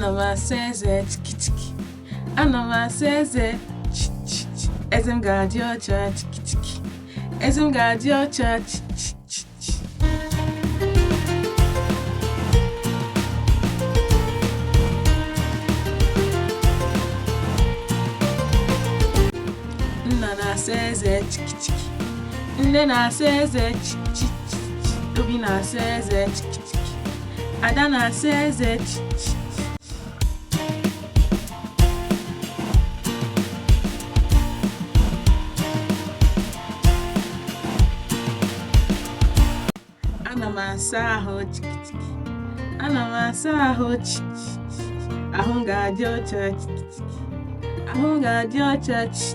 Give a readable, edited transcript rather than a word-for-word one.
Ana m asa eze chiki chiki. Ana m asa eze chi chi chi. Eze m ga-adị ọcha chiki chiki. Eze m ga-adị ọcha chi chi chi chi. Nna na-asa eze chiki chiki. Nne na-asa eze chi chi chi chi. Obi na-asa eze chiki chiki. Ada na-asa eze chi chi chi. Ana m asa ahụ chiki chiki. Ana m asa ahụ chi chi chi. Ahụ m ga-adị ọcha chiki chiki. Ahụ m ga-adị ọcha chi.